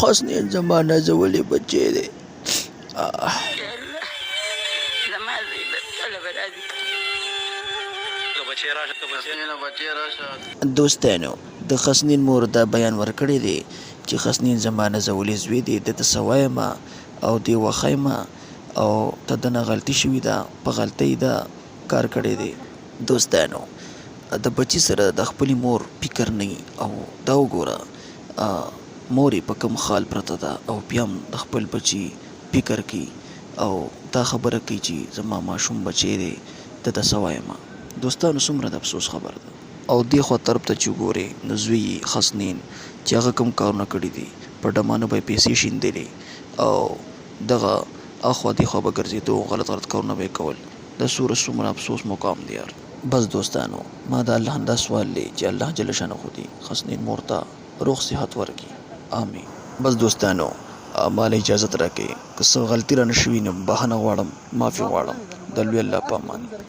خسنین زما نازولی بچی دی. دوستانو د خسنین مور دا بیان ورکړی دی چې خسنین زما نازولی زوی دی، ده ته څه وایم او دی وښیم او ته دنه غلطي شوي ده، په غلطۍ دا کار کړی دی. دوستانو د بچي سره د خپلې مور فکر نه وي او دا وګوره مور یې په کوم خال پرته ده او بیا هم د خپل بچي فکر کوي او دا خبره کوي چې زما ماشوم بچی دی، ده ته څه وایم. دوستانو څومره د افسوس خبره ده. او دې خوا طرف ته چې وګورې نو زوی یې خسنین چې هغه کوم کارونه کړي دي، په ډمانو به یې پیسې شیندلې او دغه اخوا دې خوا به ګرځېدو، غلط غلط کارونه به یې کول. دا څوره څومره افسوس مقام دی یار. بس دوستانو ما د الله نه دا سوال دی چې الله جل شانه دې خسنین مور ته روغ صحت ورکړي. آمین. بس دوستانو ماله اجازت راکړئ، که څه غلطي رانه شوي نو بښنه غواړم، معافي غواړم. د لوی الله په امان.